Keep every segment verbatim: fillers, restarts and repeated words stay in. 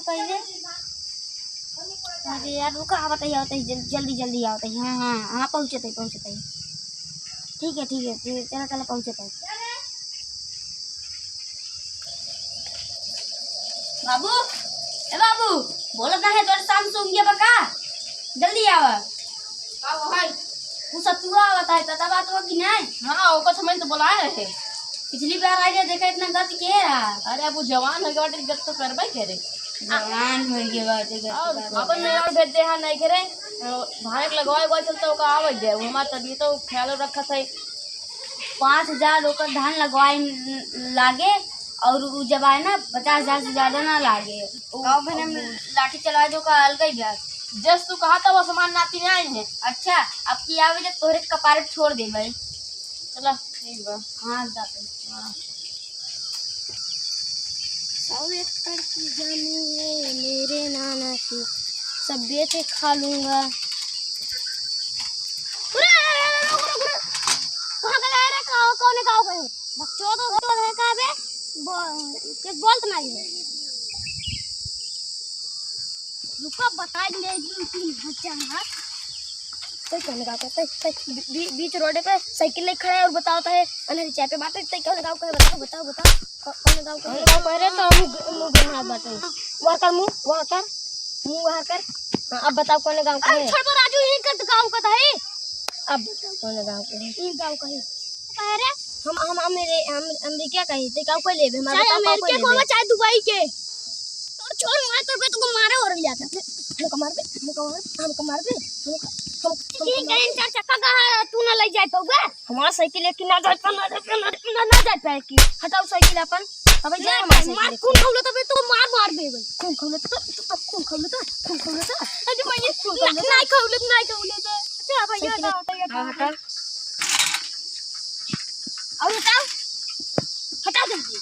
पहिले। अरे यार, रुका, आवत ही, आवत ही, जल-, जल्दी, जल्दी आवत ही। हाँ, हाँ, हाँ, पहुँचत ही, पहुँचत ही। ठीक है, ठीक है, ठीक है, चला, चला, पहुँचत ही। बाबू, ए बाबू, बोलत ना है, तोर शाम सूंघ गया बा का? जल्दी आवा। का हो है? उ सतुआ आवत है, पता बा तो कि नहीं? हाँ, ओकर समय तो बोलाए रहे। पिछली बार आइले, देखा इतना गति के रहा। अरे, अब उ जवान हो गया बाटे, गति तो करबे करे। जवान हो गया बाटे, गति और करबे अपन करे। मेहरारू भेज दे, हाँ, नहीं करे। अ, धान के लगवाए, लगवाए चलता, ओका आवे दे। उ हमार तबियत तो ख्याल रखत है। पाँच हजार ओकर धान लगवाए लागे, और उ जब आए ना, पचास हजार से ज्यादा ना लागे। उ, गाँव में हम उ लाठी चलाए जो का अलग ही ब्याज। जस तू कहा था, वो समान नाती में आई है। अच्छा, अब की आवे जब तोहरे कपारे पे छोड़ दे भाई। चला, ठीक बा। हाँ, जाते। हाँ। सौ एकड़ की जमीन है मेरे नाना की, सब बेच के खा लूंगा। अरे, अरे, अरे, रुक, रुक, रुक। कहाँ का गाय रे? कहाँ, कौन गाँव का है? बकचोद, बकचोद है का बे? बो-, के बोलत नहीं है। रुका, बताई ले, दू तीन हजार। तै कौन गाँव का? तै, तै बी-, बी-, बीच रोडे पे साइकिल लेके खड़ा है और बतावत है, अनहरी चाय पे बाटे, तै कौन गाँव का है? बताओ, बताओ, बताओ। कौ-, कौन गाँव का है? कौन गाँव का है रे? तो मुँह, मुँह घुमा बाटे। वहाँ कर मुँह, वहाँ कर। मुँह वहाँ कर। हाँ, अब बताओ कौन गाँव का अरे है? छोड़ बा राजू, यही का गाँव का था ये। अब बताओ कौन गाँव का है? ई गाँव का है। कहे रे? हम, हम, हम, हम, अमेरिका का ही, ते का कोई लेबे? हमारा चाहे बताओ, का कोई अमेरिका को लेबे? हो, चाहे दुबई के। तोर छोड़, मार तोर पे तुमको मारे और ले जाता। हमको मार बे, हमको मार, हमको मार बे, हमको, हम, हम, ठीक है, इन चार चक्का का है, तू ना ले जाए पाऊगा। हमारा साइकिल है कि ना जाए पा, ना जाए पा, ना जाए पा, ना जाए पाए कि। हटाओ साइकिल अपन, अबे जा ना, हमारा साइकिल मार, है। खून खौले तबे तो मार, मार दे भाई। खून खौले तो, तो, तो खून खौले तो, खून खौले तो। अरे भाई, ये खून ना, खौले तो। ना खौले, ना खौले तो। अच्छा, भैया, साइकिल हटाओ, हटाओ, हाँ, हटाओ। हटाओ। और हटाओ, हटाओ जल्दी।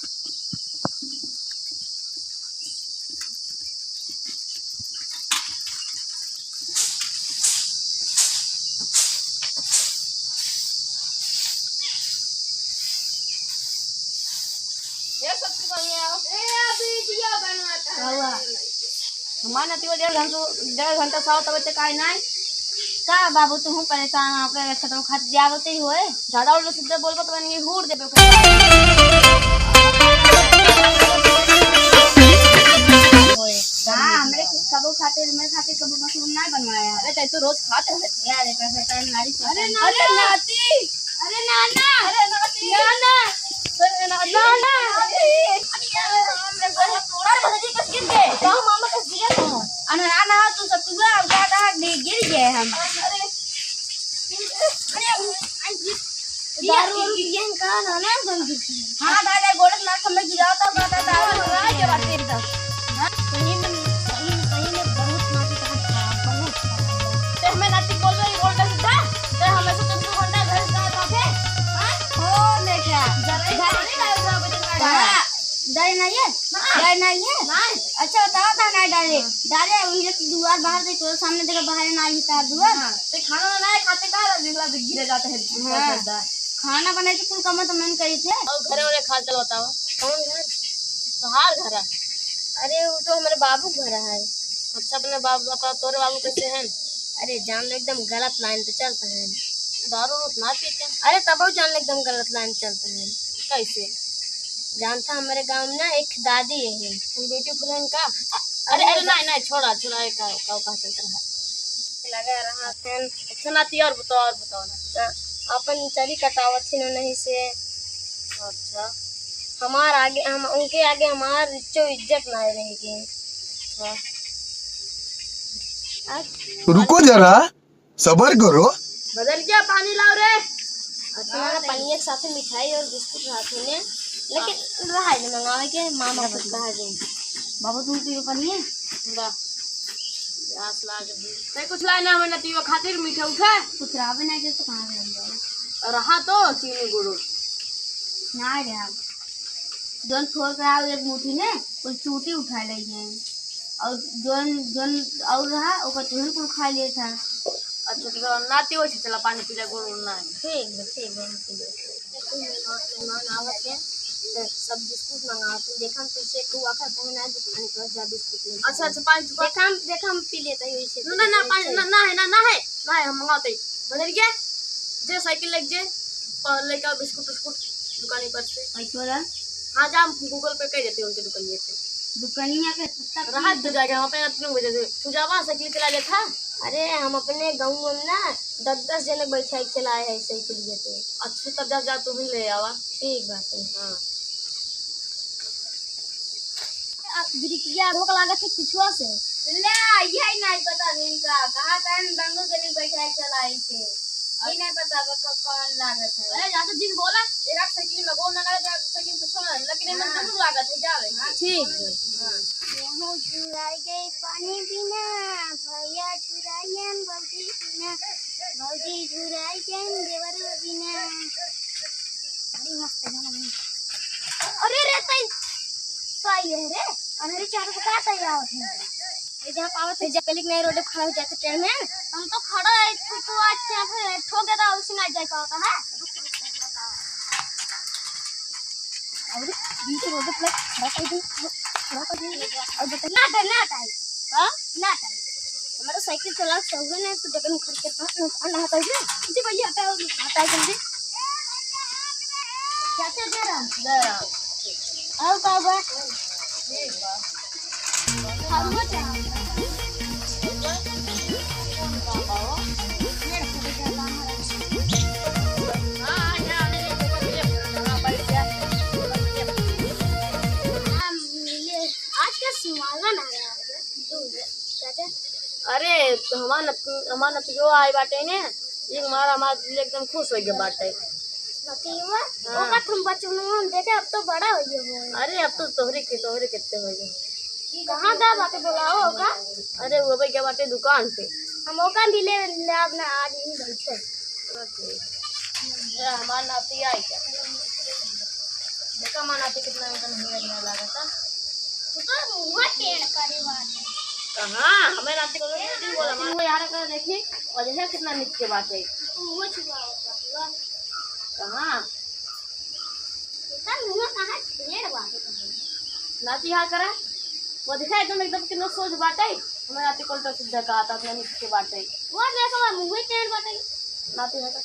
ये सब की बनिया। ए, अभी दिया बनवाता है। का हुआ? हमार नतिया डेढ़ घंटा, डेढ़ घंटा साव तबे तक आए नाई। का बाबू, तू परेशान हो, ओकरे खेतवा खातिर जावते ही होए। ज्यादा उल्टा सीधा बोलबो तो बनेगी, हूर देबे ओकरे। हाँ, हमरे के कबो खातिर, मेरे खातिर कबो मशरूम ना बनवाया। अरे, तै तो रोज खात रहत। यार, एक बार टाइम लाड़ी से अरे, अरे, नाती। अरे, नाना। अरे, नाती। नाना। अरे, नाना। नाना। अरे, भौजी कस गिर गए। का मामा कस गिर गए? अरे, नाना, तू सब तू अब क्या कहा, गिर गए हम। अरे, अरे, अरे, दारू वारू पियन का ना, ना एकदम गिरती है। हाँ, दादा, गोड़ में नाक हमें गिरा था, दादा, दारू मंगा के बात एकदम। हाँ, सही में, सही में, सही में बहुत नाक खराब, बहुत खराब। तो हमें नाती बोल रही, बोल रही था, तो हमें से तुम दो घंटा घर जा था, हाँ? हो, मैं क्या? जरा ही घर पानी डाल रहा, मुझे लगा। हाँ। दाई नहीं है? हाँ। दाई नहीं है? नहीं। अच्छा, बताओ, था नहीं डाले। हाँ। डाले, वही लोग दुआर बाहर देख, तो सामने देखा, बाहर ना आई था दुआर। हाँ, तो खाना ना है, खाते कहाँ रह, गिरा, गिरे जाते हैं, हाँ। ऊपर से। खाना बनाए तो कुल काम तो मन करी थे। और घरे उरे खा चल बताओ। कौन घर? तोहार घर है? अरे, वो तो हमारे बाबू घर है। अच्छा, अपने बाबू, अपना तोरे बाबू कैसे हैं? अरे, जान लो, एकदम गलत लाइन पे चलता है। दारू उरू ना पीते? अरे, तब जान लो, एकदम गलत लाइन चलता है। कैसे? जानता, हमारे गांव में ना एक दादी है, हम beautiful है इनका। अरे, अरे, अरे, नहीं, नहीं, छोड़ा, छोड़ा, ये का, का, का चलता रहा। लगा रहा था। अच्छा, नाती, और बताओ, और बताओ ना। तो अपन चरी कटावत थी ना, नहीं से। अच्छा। हमार आगे, हम, उनके आगे हमार इज्जो इज्जत ना रहेगी। अच्छा। रुको जरा। सबर करो। बदल के पानी लाओ रे। अच्छा, हाँ, पानी एक साथ मिठाई और बिस्कुट साथ में, लेकिन रहा है मंगावे के, मामा खुद कहा दे। बाबू, तुम पियो पानी है? ला। प्यास लाग रही। ते कुछ लाए ना, हमें नतियो खातिर मीठा उठा। कुछ रहा भी नहीं, तो कहाँ से ले आओ? रहा तो चीनी गुड़। ना रे, आप जौन छोड़ के आओ एक मुट्ठी में, कोई चूटी उठा ले हैं। और जौन, जौन और रहा, ओकर तुरंत कुल खा लिए था। अच्छा, तो नाती वैसे चला, पानी पी ले, गुड़ उड़ ना है। ठीक बा, ठीक बा, हम पी लेते। देखो, मेहमान, मेहमान आवत है, सब बिस्कुट मंगाओ। तुम देखा, हम तुमसे एक हुआ करते हैं ना, दुकान पर जा बिस्कुट लेके अच्छा, आओ। अच्छा, पानी चुका। देखा, हम, देखा, हम पी लेते हैं इसे। ना, ना, ना, पानी, ना, ना है, ना, ना है, ना है, हम मंगाते हैं। बदल गया, जे साइकिल लग जे, प-, लेके आओ बिस्कुट उस्कुट दुकान पर से। पैसा वाला? हाँ, जा, हम Google Pay कर देते हैं उनके दुकानिया पे। दुकानिया पे कुत्ता रहा तो जाएगा, वहाँ पे रात नौ बजे से। तू जावा, साइकिल चला लेता। अरे, हम अपने गाँव में ना दस दस जने बैठा के चलाए हैं साइकिल ये पे। अच्छा, तब जा, जा, तू भी ले आवा। ठीक बात है। हाँ। आ, बिरिकिया भूख लागत है पिछुआ से। ले, यही नहीं पता इनका, कहा था हम दंगो जने बैठा के चलाई थे। ये नहीं पता बा क-, कौन लागत है। अरे, ज्यादा दिन बोला, एक आध साइकिल में गो ना लगे, एक आध साइकिल में छोड़, लेकिन एमन हाँ। जरूर लागत है, जा रही है। ठीक। हाँ। यहाँ झुराई गई पानी बिना, भैया झुराई गए भौजी बिना, भौजी झुराई गए देवर बिना। बड़ी मस्त गाना बनी। अरे रे, तई, तई है रे, अनहरी चार को का तई आवत है? ये जहाँ पावत है, जकलिक नहीं रोड पे खड़ा हो जाते टेढ़ में। हम तो खड़ा है, तू तो आज क्या फिर ठोक देता, उसी ना जाए पावत है। अरे, बीच रोड पे खड़ा कर दे, खड़ा कर दे। और बता, ना हटाई, ना हटाई। हाँ? ना हटाई। हमारा साइकिल चला सहुए ने, तो डगन उखड़ के पास ना, ना हटाई दे। जी भैया, हटाओ। हटाओ जल्दी। चाचा, जय राम। जय राम। और का बा? ठीक बा। हम हो जा। हाँ, हाँ, यहाँ आने दे, यहाँ बैठ जा। हम मिले। आज का सुहागन आ रहा है। चाचा। अरे, हमार नत-, हमार नतियो आए बाटे ने, ये हमार, हमार एकदम खुश हो गए बाटे। नतियुआ? हाँ। ओका तुम बचपन में देखे, अब तो बड़ा हो गए हो। अरे, अब तो तोहरे के, तोहरे कितने हो गए। कहाँ गा बाटे, बुलाओ ओका। अरे, वो भाई क्या बाटे दुकान पे। हम ओका मिले, ले अब ना आज ही बैठे। ये हमार नाती आई क्या? देखा हमार नाती कितना एकदम हियर हियर लागता। तू तो मुंह टेढ़ करे बात है। कहाँ? हमें नाती को नहीं बोला। मुंह यार कर देखी, और देखा कितना निक के बात है। मुंह छुपावत बा। कहाँ? इतना मुंह कहाँ टेढ़ बाटे? नाती हाँ करा, वो देखा एकदम, एकदम कितना सोच बाटे। हमें नाती को उल्टा सीधा कहा था, अपना निक के बाटे। वो देखो, वो मुंह टेढ़ बाटे। नाती हाँ करा।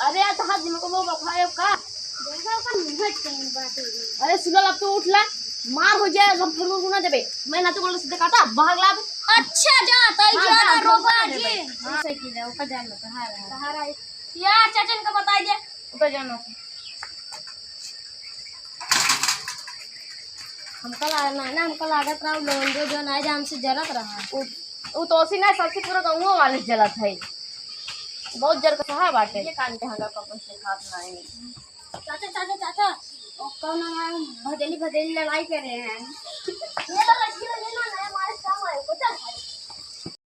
अरे यार, तहार दिमाग में बखाए का? देखो, ओकर मुंह टेढ़ बाटे। अरे सुनो, अब तू उठ ला, मार हो जाए, हम फिर को ना देबे। मैं नाती को उल्टा सीधा कहा था, भाग ला अब। अच्छा, जा, तई हाँ, जा, जा, रोबा रोबा जी। देबे। हाँ, सही की जा, ओका जान लो, तहार है। तहार है। या चाचन का बताई दे। ओका जान लो। हमका ला-, ना, ना, हमका लागत रहा, उ लोंडो जो ना, जो हमसे जलत रहा। उ, उ तो ओसी ना, सबसे पूरा गाँवों वाले जलत है। बहुत जर के सहा बाटे। ये कान के हंगा कपन से खात ना है। चाचा, चाचा, चाचा, ओ, कौन ना भदेली, भदेली लड़ाई करे हैं। ये तो लड़की